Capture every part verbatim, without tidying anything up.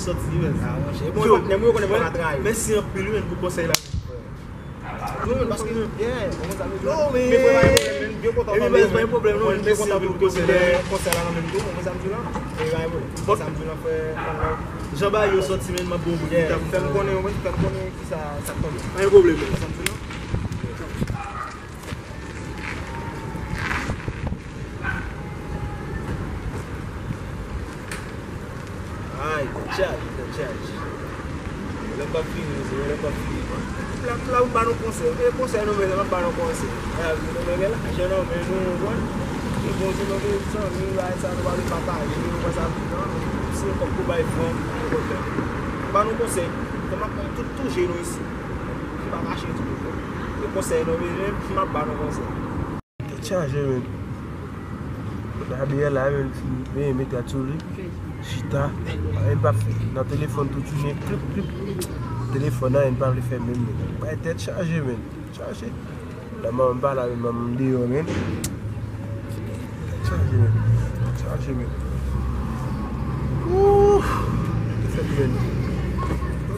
Sòti, men. Ah, monchè. Bon, yo, nèg mwen yo konnen mwen pa ka trayi. Mèsi anpil, men, pou konsèy la. Non, men paske, yeah, konprann sa m di la. Non, men, men, frè, pa gen pwoblèm, men, m byen kontan tande w, men. Ebyen, pa gen pwoblèm, non, men, mèsi anpil pou konsèy la. Konsèy la nan menm tou, konprann sa m di la. Ebyen, pa gen pwoblèm. Bon. Sa m di la, frè, one love. Jan bagay yo sòti, men, m ap bon bout, yeah, fè m konnen, fè m konnen kisa sa k tonbe. Pa gen pwoblèm, men. Konprann sa m di la. Ay, tèt chaje, tèt chaje. Lè m p ap fini, se lè m p ap fini. La, la, m ba nou konsèy. E konsèy nou bezwen, m ap ba nou konsèy. E, nou bezwen lajan nan men nou, ou konprann? E bon, se nou gen zanmi, bagay sa, nou pa vle pataje, nou pa sa, non. Si yon kòb pou bay fanm, pa gen pwoblèm. M ba nou konsèy. Kòm ap pran tout, tou je nou isi. Se pa mache tou. E konsèy nou bezwen, m ap ba nou konsèy. Tèt chaje, men. Abiyè la, men, men, met gad sou li. Chita. Anyen pa fè. Nan telefòn tout jounen, klip, klip. Telefòn, anyen pa vle fè menm, men. Bay tèt chaje, men. Chaje. La, manman m pa la, men, manman m deyò, men. Tèt chaje, men. Tèt chaje, men. Ouf! Tèt fèt, men.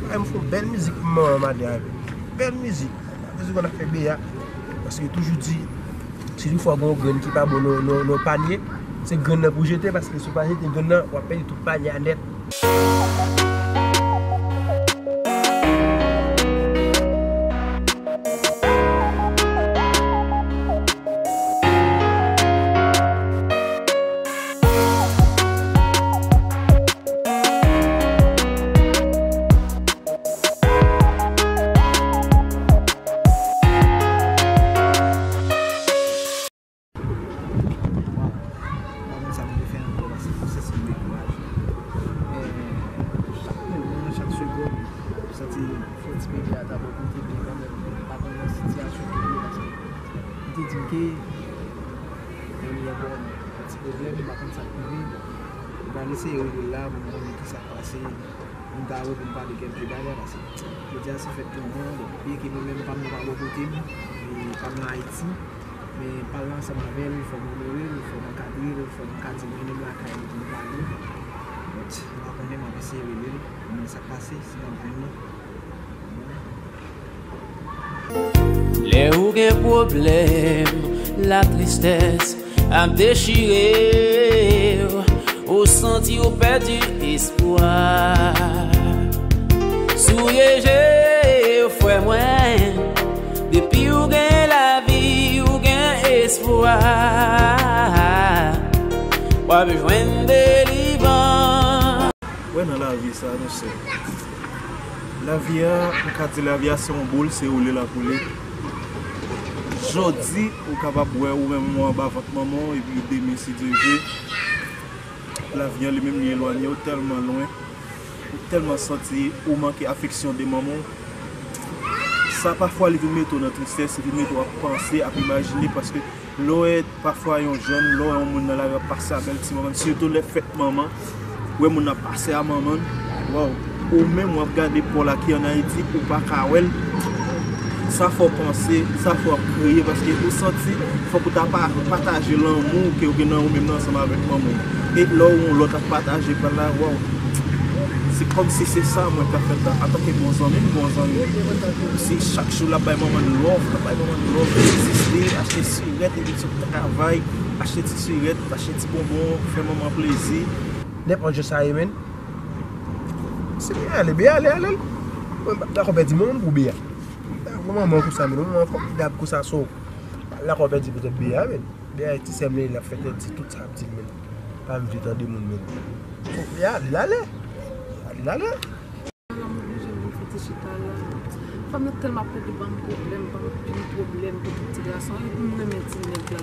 Ay, m fè yon bèl mizik pou manman m maten an, men. Bèl mizik. Mizik w ap fè beya. Paske yo toujou di, si toutfwa gen yon grenn ki pa bon nan, nan, nan panye, se grenn nan pou jete, paske si w pa jete grenn nan, w ap pèdi tout panye a nèt. Waw, m pa konn sa pou m te fè ankò, paske m santi m dekouraje. Men, chak moman, chak segonn, m santi fò ti bebe a ta bò kote m, men kanmenm, m pa konn nan sitiyasyon ke l ye, paske m te di m ke yon lè bon, yon ti pwoblèm, m pa konn sa k rive. Bon, m pral eseye rele l la pou m konnen kisa k pase. M ta wè pou m pale kèlke bagay, paske jodi a se fèt manman, bon, byenke mwen menm pa m nan pa bò kote m, e pa m nan Ayiti, men pale ansanm avè l, fò m onore l, fò m ankadre l, fò m ka di l mennen m lakay li pou m pale. But, m pa konnen, m ap eseye rele l, pou m wè sa k pase, si m ap jwenn li. Lè ou gen pwoblèm, latristès ap dechire w, ou santi ou pèdi espwa. Souye je w, frè mwen, depi ou gen lavi, ou gen espwa. W ap jwenn delivrans. Wè nan lavi sa, monchè. Lavi a, m ka di lavi a se yon boul, se woule l ap woule. Jodi, ou kapab wè ou menm ou anba vant manman w, epi demen, si Dye vle, lavi a li menm li elwanye w tèlman lwen, ou tèlman santi ou manke afeksyon de manman w. Sa pafwa li vin mete w nan tristès, li vin mete w ap panse, ap imajine, paske lè w wè pafwa yon jèn, lè w wè yon moun nan lari ap pase a bèl ti manman, sitou lè fèt manman, ou wè moun nan ap pase a manman, waw, ou menm w ap gade pa w la ki ann Ayiti, ou pa ka wè l. Sa fè w panse, sa fè w ap kriye, paske ou santi fòk ou ta pa pataje lanmou ke w gen nan ou menm nan ansanm avèk manman w. E lè w wè yon lòt ap pataje pa l la, waw. Se kòmsi se sa mwen ka fè la. Antanke bon zanmi m, bon zanmi m, si chak jou l ap bay manman l love, l ap bay manman l love, egziste, achte sirèt, epi sot travay, achte ti sirèt, achte ti bonbon, fè manman plezi. Nenpòt jan sa ye, men. Se byen ale, byen ale, ale. Mwen m p ap dakò pèdi manman m pou byen. Dakò manman konsa, men manman fòmidab konsa, so. M p ap dakò pèdi poutèt byen, men. Byen, ti sè m li, l ap fè tèt di tout sa ap di l, men. Pa m vle tande moun, men. Fòk li ale, l ale. Ale, l ale. Lanmou oblije vin fè ti chita la. Fanm nan tèlman ap plede ban m pwoblèm, ban m anpil pwoblèm pou tout ti gason. Epi m renmen ti nèg la.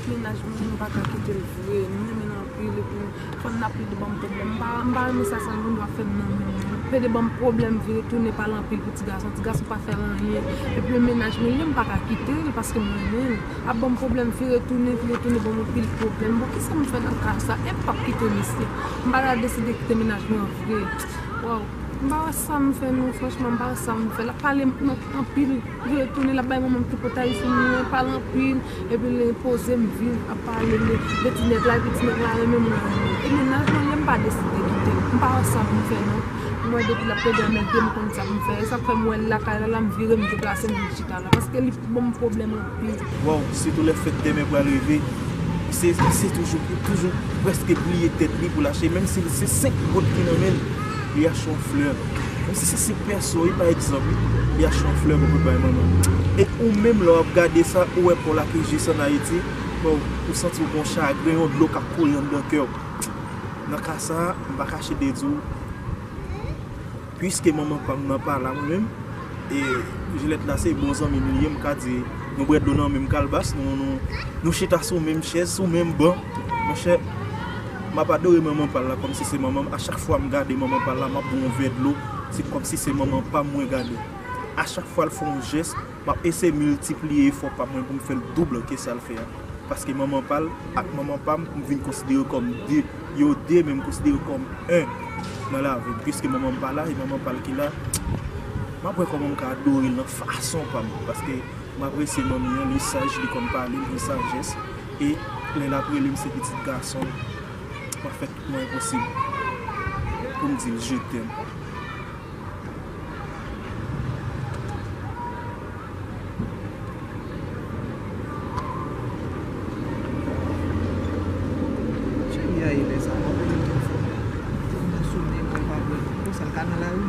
Mennaj mwen, m pa ka kite l vre. M renmen l anpil, epi fanm nan ap plede ban m pwoblèm. M pa, m pa renmen sa, sa moun yo ap fè m nan men mwen. Plede ban m pwoblèm, vire tounen pale anpil pou ti gason. Ti gason pa fè l anyen. Epi mennaj mwen, li, m pa ka kite l paske m renmen l. Ap ban m pwoblèm, vire tounen, vire tounen, ban m anpil pwoblèm. Bon, kisa m fè nan ka sa? E m p ap kite misye. M pa ta deside kite mennaj mwen an vre. Waw. M pa wè sa m fè non, franchman, m pa wè sa m fè. L ap pale m anpil, vire tounen, l ap bay manman m tripotay sou mwen, pale anpil, epi l enpoze m viv, ap pale de, de ti nèg la, epi ti nèg la renmen m, mwen renmen l. E mennaj mwen, lè m pa deside kite l. M pa wè sa pou m fè non. M wè depi l ap plede anmède m, m konn sa pou m fè. E sa k fè m wè l lakay la, la m vire, m deplase, m vin chita la. Paske li ban m pwoblèm anpil. Waw, sitou lè fèt dèmen pral rive, misye, misye toujou, toujou prèske bliye tèt li pou l achte, menm si se senk goud ki nan men l, li achte yon flè. Menm si se senk pèso, wi, pa egzanp, li achte yon flè pou l bay manman. E ou menm, lè w ap gade sa, ou wè pa w la ki jis ann Ayiti, bon, ou santi w gon chagren, yon dlo k ap koule anndan kè w. Nan ka sa a, m pa kache de di w, piske manman pa m nan pa la, mwen menm, e Jilèt la se bon zanmi m li ye, m ka di, nou bwè dlo nan menm kalbas, nou, nou, nou chita sou menm chèz, sou menm ban. Monchè, m ap adore manman pa l la kòmsi se manman m. A chak fwa m gade manman pa l la, m ap bwè yon vè dlo, se kòmsi se manman pa m mwen gade. A chak fwa l fè yon jès, m ap eseye miltipliye efò pa mwen pou m fè l doub ke sa l fè a. Paske manman pa l ak manman pa m, m vin konsidere kòm de. Yo de, men m konsidere kòm en nan lavi m. Piske manman m pa la, e manman pa l ki la, m ap wè kòman m ka adore l nan fason pa m. Paske m apresye manmi an, li saj, li konn pale, li gen sajès. E lè l ap rele m se pitit gason l, m ap fè tout mwayen posib pou m di l je t'aime. Cheri a ye lè sa, w ap rele m telefòn. Telefòn nan sonnen, mwen pa pran. Konsa l ka nan lari.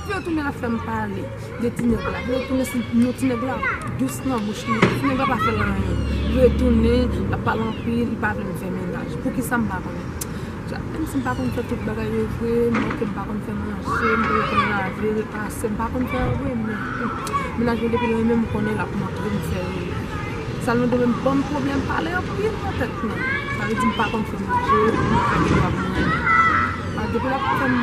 Vire tounen l ap fè m pale de ti nèg la. Vire tounen se non ti nèg la dous nan bouch li. Ti nèg la pa fè l anyen. Vire tounen, l ap pale anpil, li pa vle m fè mennaj. Poukisa m pa konnen? Menm si m pa konn fè tout bagay yo vre, m wè ke m pa konn fè manje, m pa konn lave, repase, m pa konn fè yo vre, men, hmm, mennaj mwen depi l renmen m, m konnen l ap montre m fè yo. Sa l mande m, ban m pwoblèm, pale anpil nan tèt mwen. Sa vle di m pa konn fè manje, m fè gen dwa pou mwen. A, depi l ap fè m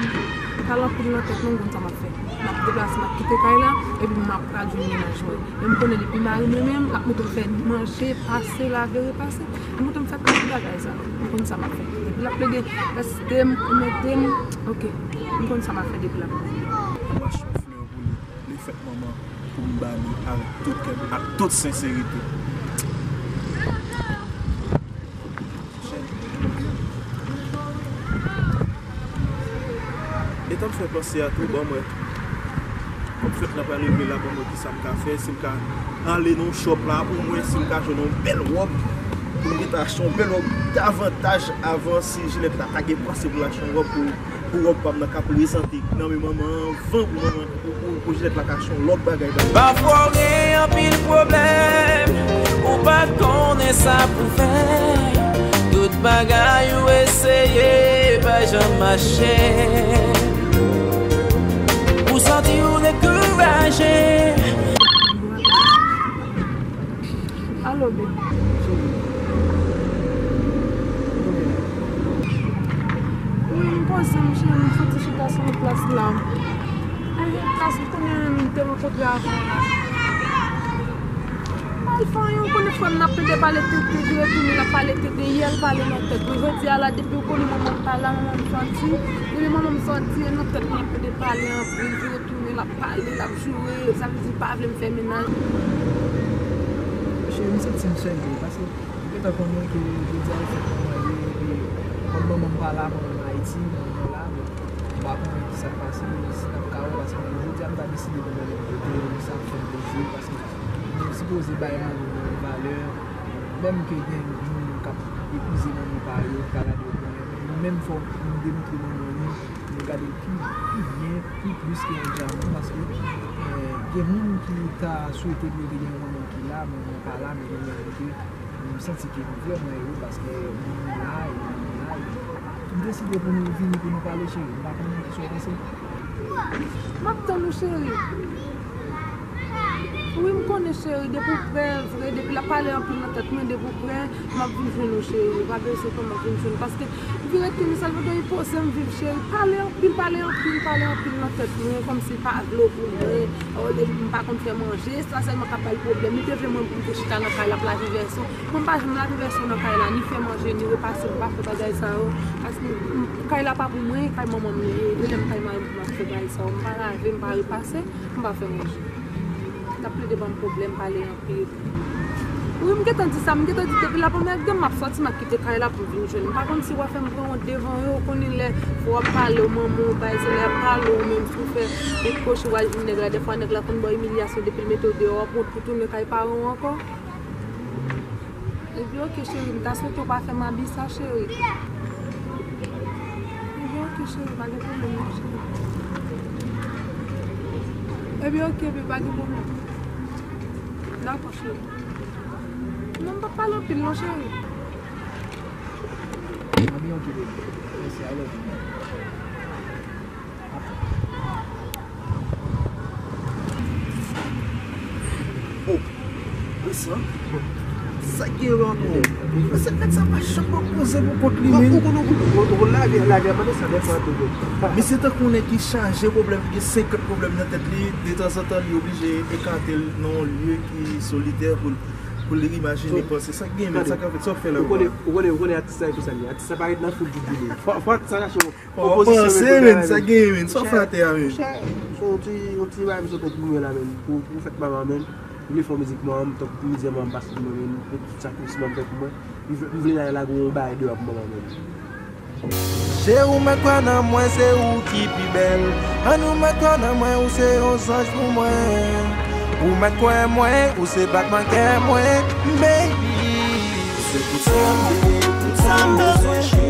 pale anpil nan tèt mwen, m konn sa m ap fè. M ap deplase, m ap kite kay la, epi m ap pral jwenn mennaj mwen. Men m konnen li pi mari mwen menm, l ap montre m fè manje, pase, lave, repase. Li montre m fè tout bagay sa yo. M konn sa m ap fè. Depi l ap plede pèsiste m, anmède m, oke. M konn sa m ap fè depi l ap plede. Ou achte yon flè pou li, li fèt manman, pou m ba li avèk tout kè m, ak tout senserite. Etan m fè panse a tou, ban mwen. Kòm fèt la pral rive la, ban mwen kisa m ka fè, si m ka ale nan yon shop la pou mwen, si m ka jwenn yon bèl wòb, pou m gentan achte yon bèl wòb davantaj avan, si Jilèt la ta gen panse pou l achte yon wòb pou, pou wòb pa m nan ka prezante nan men manman an, anvan pou manman, pou, pou, pou Jilèt la ka achte yon lòt bagay ba mwen. Pafwa w gen anpil pwoblèm, ou pa konnen sa pou fè. Tout bagay ou eseye pa janm mache. Ou santi ou dekouraje. Alo, baby. Wi, m poze m, cheri, m soti chita sou yon plas la. Yon plas m konnen m te rankontre avan la. Al fè anyen, ou konnen frè m nan ap plede pale tenten, vire tounen l ap pale tenten, yè l pale nan tèt mwen. Jodi a la, depi ou konnen manman m pa la, manman m soti, depi manman m soti, e nan tèt mwen l ap plede pale anpil, vire tounen l ap pale, l ap joure, sa vle di l pa vle m fè mennaj. Cheri, m santi m sèl vre, paske ou gentan konnen ke jodi a se fèt manman ye, epi kòm manman m pa la, manman m Ayiti, manman m la, bon, m pa konnen kisa k pase, si n ap ka wè, paske jodi a m ta deside pou m ale kote, sa ap fè m plezi, paske nou sipoze bay manman nou valè, menm ke gen moun k ap epize manman pa yo, ki ka gade yo pou anyen, men nou menm fò nou demontre manman nou, nou gade l pi, pi byen, pi plis ke yon dyaman, paske, eh, gen moun ki ta swete pou yo te gen yon manman ki la, men manman pa la, men nou menm nou te, nou santi ke nou vrèman ere paske manman la, e manman la, e m deside pou nou vini pou nou pale, cheri. M pa konnen kisa w panse. M ap tann ou, cheri. Wi, m konnen, cheri, depi w prè, vre, depi l ap pale anpil nan tèt mwen, depi w prè, m ap vin jwenn ou, cheri. Pa bezwen pè, m ap vin jwenn ou, paske Ret tounen Salvador, li poze m viv, cheri. Pale anpil, pale anpil, pale anpil nan tèt mwen, kòmsi li pa vle w pou mwen. Oh, li, m pa konn fè manje, sa sèlman k ap bay l pwoblèm. Li te vle mwen pou m te chita nan kay la, pou lave vèso. Mwen m pa janm lave vèso nan kay la, ni fè manje, ni repase, m pa fè bagay sa yo. Paske m, kay la pa pou mwen, kay manman m li ye. E lè m kay mari m pou m ap fè bagay sa yo. M pa lave, m pa repase, m pa fè manje. L ap plede ban m pwoblèm, pale anpil. Wi, m gentan di sa, m gentan di depi la premyè de m ap sòti, m ap kite kay la pou m vin jwenn. M pa konn si w a fè m pran wont devan yo, ou konnen lè fò w ap pale, w manman w bay, se lè y ap pale w menm, si w fè yon kwochi w al jwenn nèg la, dèfwa nèg la konn ba w imilyasyon depi l mete w deyò, w ap wont pou tounen kay paran w ankò. Ebyen, oke, cheri, m ta swete w pa fè m abi sa, cheri. Ebyen, oke, cheri, pa gen pwoblèm, non, cheri. Ebyen, oke, bebe, pa gen pwoblèm. Dakò, cheri. Non, m p ap pale anpil, non, cheri. Ebyen, oke, bebe. Mèsi, I love you. Oh, Vincent. Sa k gen ankò? Mesye, nèg sa pa janm ap poze pou kont li, men. Ou konn, ou konn, ou konn lavi, lavi a pa de sa, dèfwa tou. Misye tankou nèg ki chaje pwoblèm, ki gen senkant pwoblèm nan tèt li, detanzantan li oblije ekate l nan yon lye ki solitè pou l, pou l imajine, panse. Sa k gen, men, sa k ap fèt, sa w ap fè la? Ou konnen, ou konnen, ou konnen atis sa e konsa li ye. Atis sa pa ret nan foul pou boule. Fò, fò atis sa chache yon Fò w panse, men, sa genyen, men. Sa w fè atè a, men. Monchè, se yon ti, yon ti bagay m sot antre mwen la, men. Pou, pou fèt manman, men. M vle fè yon mizik manman m, tankou pou mizik manman m pase pou mwen, men. Pou tout sakrifis manman m fè pou mwen. M vle, m vle lage yon bagay deyò pou manman, men. Je ou mèt kwè nan mwen, se ou ki pi bèl. Ann ou mèt kwè nan mwen, ou se yon zanj pou mwen. Ou mèt kwè mwen, ou se batman kè mwen, baby. Se tout sa m, tout sa m bezwen.